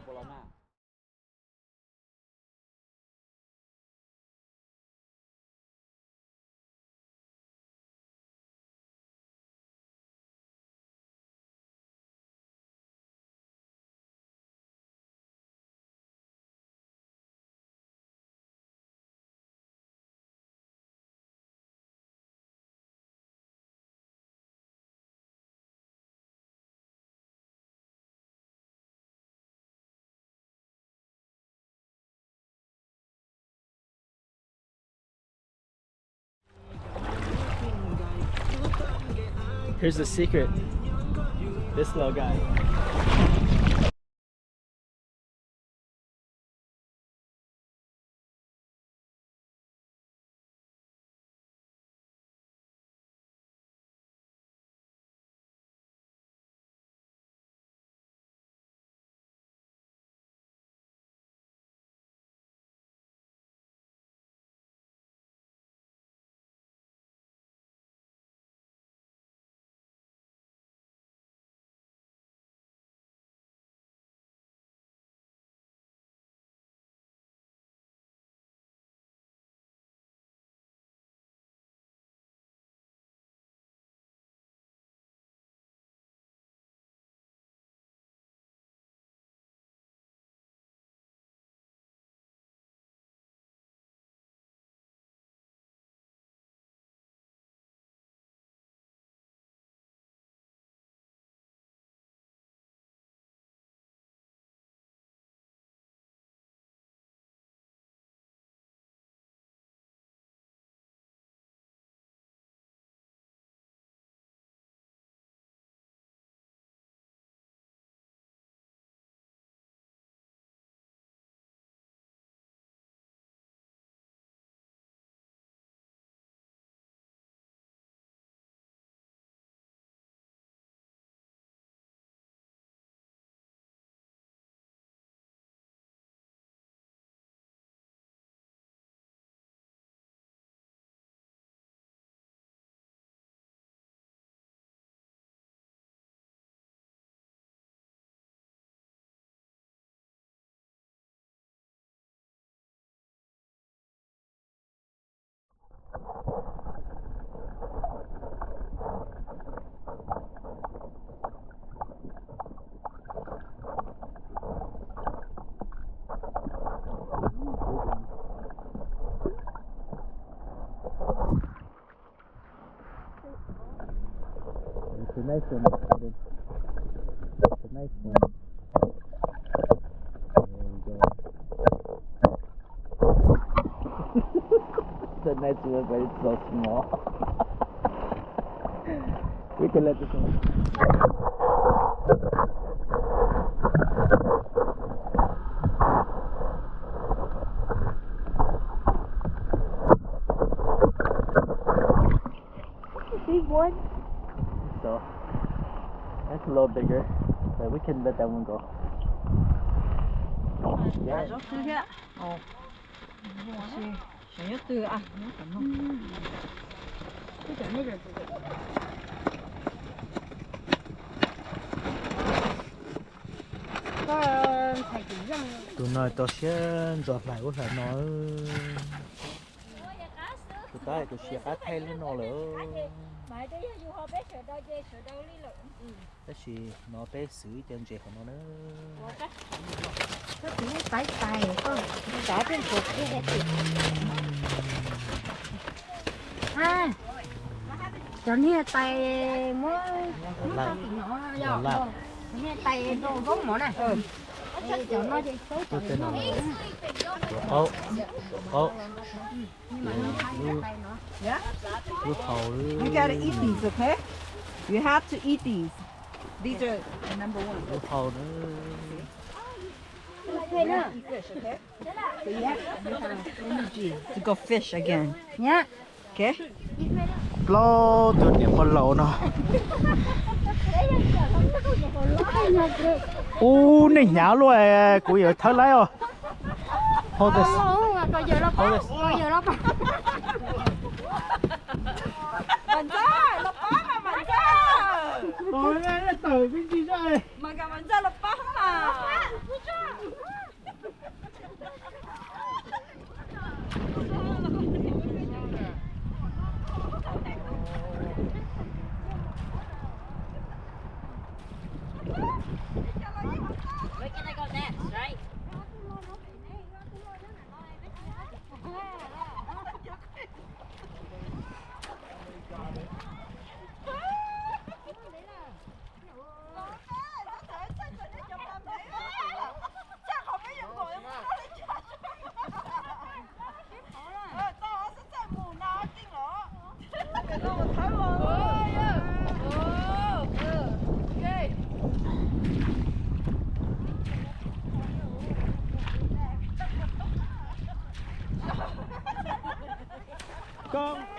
Ua los na. Here's the secret. This little guy. It's a nice one. It's a nice one. There you go. It's a nice one, but it's so small. We can let this one. Big one. So that's a little bigger, but we can let that one go. Yeah. Tus no tau siab ntso hlais ub hlais no. Tus tab tus siav qab thaij lub no lawm. Tab sis no peb xwv ib co ntses hauv no na. Cov niag tais muab, cov niag tais rau zaub mov na. Cov no ces, cov no, qaub, qaub. Lub hau. You gotta eat these, okay? You have to eat these. These are the number one. Lub hau na. Eat fish, okay? So you have, you have energy to go fish again. Okay? Plaub tug niam pog laus no. Ub, nej hnyav luaj, kuv yuav thawb laib os. Hold this. Hold this. Mas Ntxawg, los pab mas Mas Ntxawg. Mas Ntxawg los pab mas. Koob.